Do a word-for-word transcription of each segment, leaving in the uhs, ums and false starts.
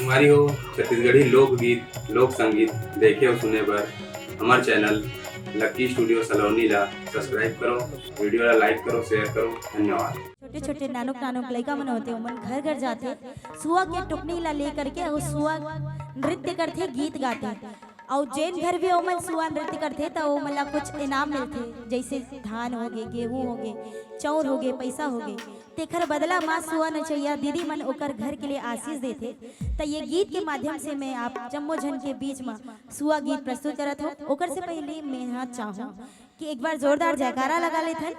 संगवारी हो, छत्तीसगढ़ी लोकगीत, लोक संगीत देखे अउ सुने बर हमर चैनल लक्की स्टूडियो सलोनी ला सब्सक्राइब करो, वीडियो ला लाइक करो, शेयर करो। धन्यवाद। छोटे-छोटे नानुक नानुक लइका मन होथे, ओमन घर घर जाथे, सुआ के टुकनी ला लेकर के अउ सुआ नृत्य करथे, गीत गाथे। अउ जेन घर भी ओमन सुआ नृत्य करथे, त ओमन ला कुछ इनाम मिलथे, जइसे धान होगे, गेहूं होगे, चाउर होगे, पइसा होगे। तेखर बदला म सुआ नचइया दीदी मन ओकर घर के लिए आशीष देथे। त ये गीत के माध्यम से मैं आप जम्मो झन के बीच म सुआ गीत प्रस्तुत करत हूँ। ओकर से पहले मैं यहाँ चाहूँ कि एक बार जोरदार जयकारा लगा लेथन।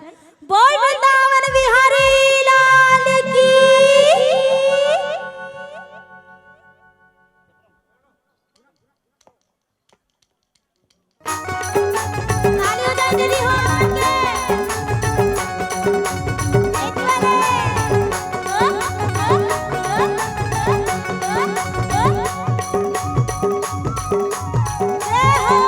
बोल वृंदावन बिहारी लाल की। ताली हो जाए जल्दी हो, मार के। एक बार। जय हो।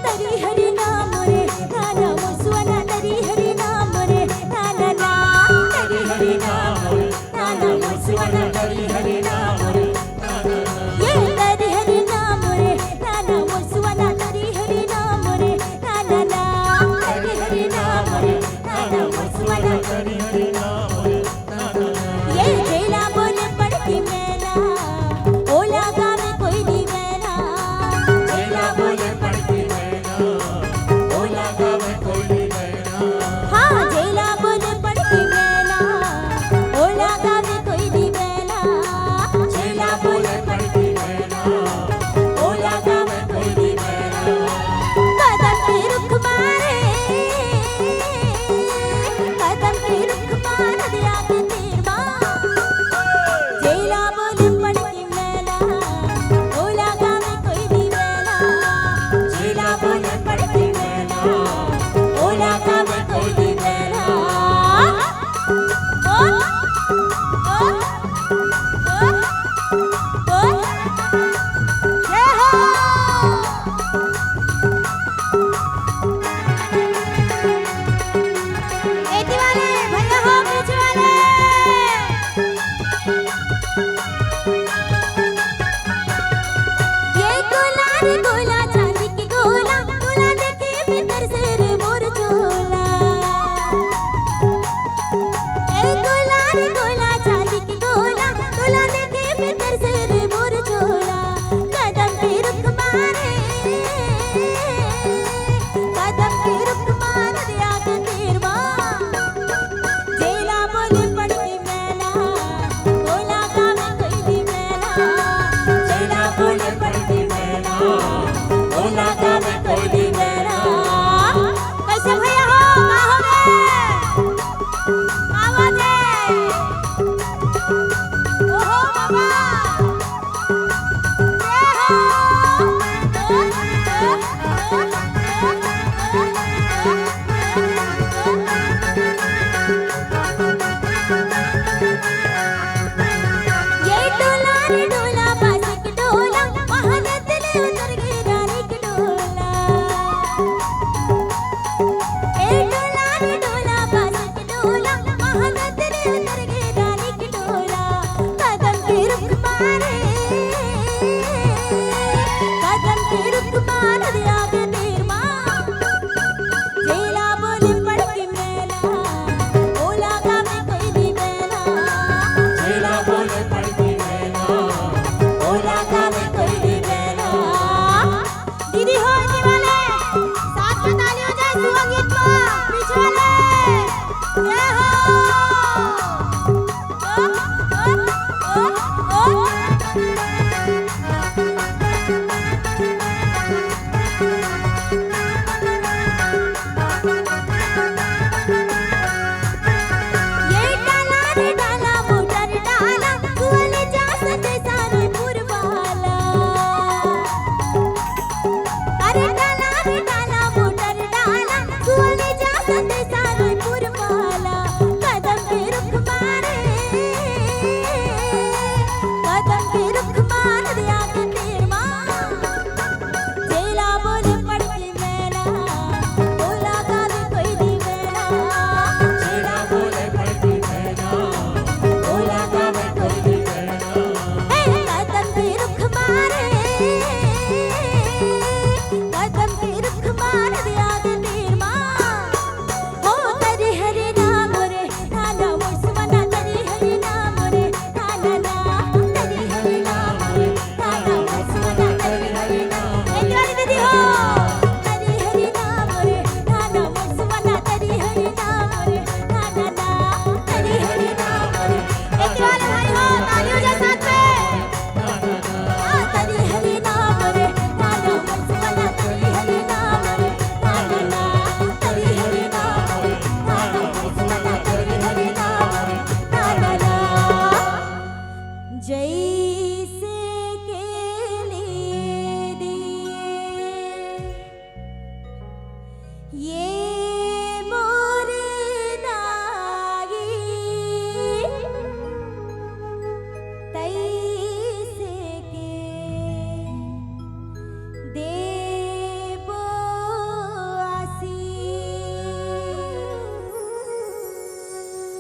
तरी हरी नाम रे, नाना मोर सुवना, तरी हरी नाम रे, नाना ना। तरी हरी नाम रे, नाना मोर सुवना, तरी हरी नाम रे, नाना ना। ये तरी हरी नाम रे, नाना मोर सुवना, तरी हरी नाम रे, नाना ना। तरी हरी नाम रे, नाना मोर सुवना, तरी हरी नाम रे। ये जेला बोले पड़की मैना, ओला गावे कोई नी मैना। जेला बोले पड़की मैना, ओला गावे कोई नी मैना। हाँ, जेला बोले पड़की मैना, ओला गावे कोई नी मैना। जेला बोले पड़की मैना, ओला गावे कोई नी मैना। कदम के रुख मारे, कदम के रुख मार दिया के तीर मा। जेला बोले पड़की मैना, ओला गावे कोई नी मैना। जेला बोले पड़की मैना, ओला गावे कोई नी मैना। ओ, ओ, ओ, ओ। जय हो। एती वाले भैया हो, पीछे वाले। ये गोला रे गोला, चांदी के गोला, गोला देखे भीतर से रे मोर चोला। ए गोला रे गोला, चांदी के गोला, गोला देखे भीतर से रे मोर चोला। कदम पे रुख मारे, कदम पे रुख मार दिया के तीर मा। जेला बोले पड़की मैना, ओला गावे कोई नी मैना। जेला बोले पड़की मैना, ओला गावे कोई नी मैना। कैसे भैया हो, का हो रे? आवाज है। ओहो बाबा। ये टोला रे टोला, बासी के टोला, महानद ले उतर गए रानी के टोला। ए टोला रे टोला, बासी के टोला,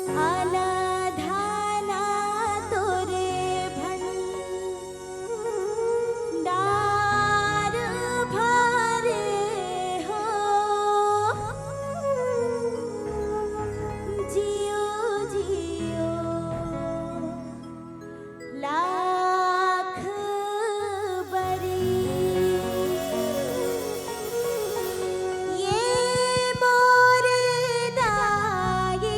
आना धाना तोरे भंडार भरे हो। जियो जियो लाख बरी। ये मोर दाई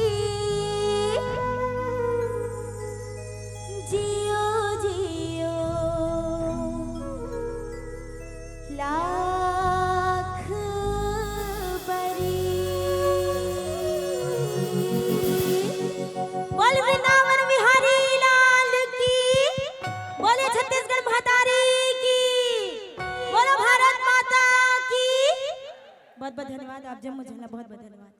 जियो जियो लाख बरी। बोल वृंदावन बिहारी लाल की, बोले छत्तीसगढ़ महतारी की, बोलो भारत माता की। बहुत बहुत धन्यवाद आप जम्मो झन ला, बहुत बहुत धन्यवाद।